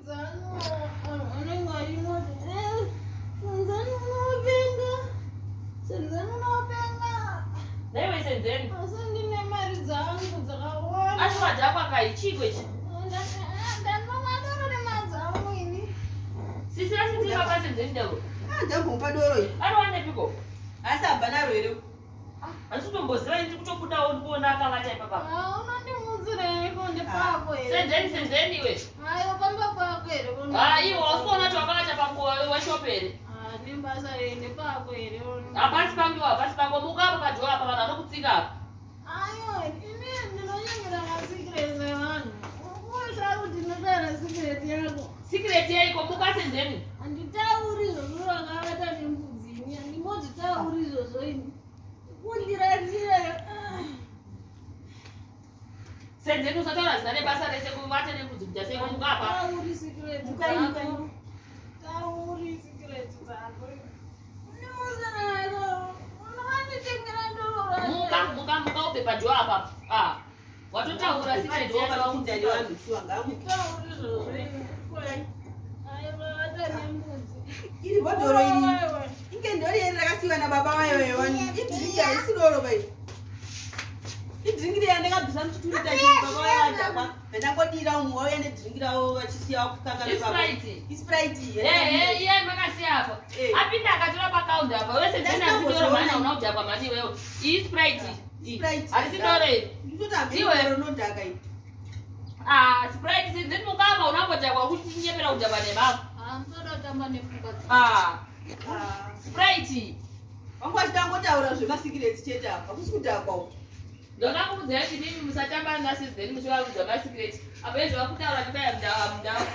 Senzani anenge achingoti, "Eh, Senzani unopenga, Senzani unopenga." Naiwe Senzeni. Asi ndine mari dzangu dzakawanda. Asi wadhakwa kai? Chiiko ichi? Ndanomwa doro nemari dzangu ini. Sisi asi ndiri papa Senzeni doro. Ah, ndambomupa doro iri. Ariwanepiko? Asi abva naro here? Handisi kutomboziva, ndiri kutobudawo ndikuona akavata ipapa. Ah, unondimutsireiko? Ndepako here? Senzeni, Senzeni iwe. Ayo, pamba pako here? Aiwa, usikuona kuti wakavata pamukowa weshopu here? Ah, nebasa rei? Ndepako here? Hapasi pangu, hapasi pako. Muka apa padoor apa, vanhu vanokutsika apa. Ayo, ini ndinonyengera masecrets evanhu. Ukuita kuti ndinotaura secret yako? Secret yaiko? Muka, Senzeni. Handitauri izvozvo. Vakavata nembudzi ini handimozvitauri izvozvo ini. Kundirasira. Senzeni, usataura zita nebasa rese. Kuvata nembudzi kuita seiko? Muka apa. Tauri secret Mukai, mukai. dzako, tauri secret dzako. Unonditengera doro. Muka, muka, muka, ubve padoor apa. Ah, watotaura secret yako. Vakunda nevanhu shuwa, ngamuke. Tauri izvozvo ini. Ayo, vavata nembudzi. Iri bhodhoro iri inge ndori iri rakasiyiwa nababa vayo vewani. Idhiringi, haisi doro vai. Idhiringi riya ndakabvisa muchituri tachi baba vayo vadhakwa, ndandangodira umwe wauya nedhiringi ravo vachisiya kukangana. Isprite. Isprite. Ehe, iye makasiya apa. Eh. Apinda akatora pakaunda apa wese. Ndasitombozviona. Doro mhani, hauna kudhakwa mhani iwewe. Iyi Sprite. Sprite. Harisi doro iri. Iwe. Nditoti rinodhaka iri. Ah, Sprite. Senzeni, muka apa, unambodhakwa kuchinyepera kudhakwa nebaba. Hamusoda kutamba nepfungwa. Ah, Sprite. Vangu vachitangotaura zvemasecrets chete apa, hakusi kudhakwa uku. Ndakakuudzai kuti mimi musatamba naSenzeni muchivaudza masecret apa. Izvo vakutaura ndibaya mundau mundau.